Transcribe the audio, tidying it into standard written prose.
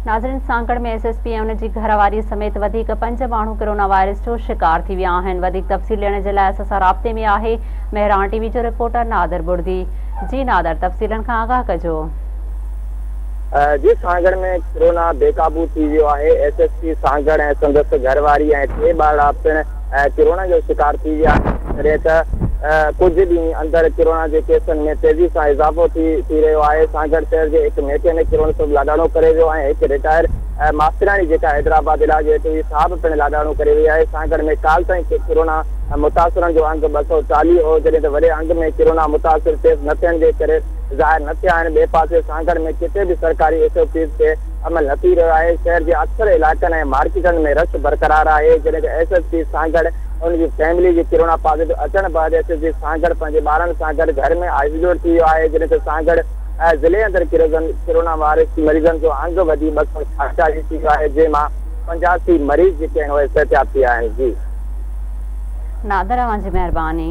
ناظرين Sanghar ۾ S S P ۽ ان جي گهر واري سميت وڌيڪ پنج ماڻهو ڪرونا وائرس جو شڪار ٿي ويا آهن وڌيڪ تفصيل ڏيڻ جي لاء اسان سان رابطي ۾ آهي مهراڻ ٽي وي جو رپورٽر نادر بڙدي جي نادر تفصيلن کان آگاهه ڪجو. جي سانگهڙ ۾ ڪرونا بي قابو ٿي ويو آهي، ايس ايس پي سانگهڙ ۽ سندس گهر واري ۽ ٽي ٻارڙا پڻ ڪرونا جو شڪار ٿي ويا آهن، جڏهن ته ڪجهه ڏينهن اندر ڪرونا جي ڪيسن ۾ تيزي سان اضافو ٿي ٿي رهيو آهي، سانگهڙ شهر جي هڪ ميڪينڪ ڪرونا سبب لاڏاڻو ڪري ويو ۽ هڪ رٽائر ماسترياڻي جيڪا حيدرآباد علاج هيٺ هئي سا به پڻ لاڏاڻو ڪري وئي آهي، سانگهڙ ۾ ڪالهه تائين ڪرونا متاثرن جو انگ 240 هو، جڏهن ته وڏي انگ ۾ ڪرونا متاثر ٽيسٽ نه ٿيڻ جي ڪري ظاهر نه ٿيا آهن، ٻئي پاسي سانگهڙ ۾ ڪٿي به سرڪاري ايس او پيز تي عمل نه ٿي رهيو آهي، شهر جي اڪثر علائقن ۽ مارڪيٽن ۾ رش برقرار آهي، جڏهن ته ايس ايس پي سانگهڙ ان جي فيملي جي ڪرونا پازيٽو اچڻ بعد ايس ايس پي سانگهڙ پنهنجي ٻارن سان گڏ گهر ۾ آئسوليٽ ٿي ويو آهي، جڏهن ته سانگهڙ ضلعي اندر ڪرونا وائرس مريضن جو انگ وڌي 246 ٿي ويو آهي، جنهن مان 85 مريض جيڪي آهن اهي صحتياب ٿي ويا آهن. جي. نادر اوهان جي مهرباني.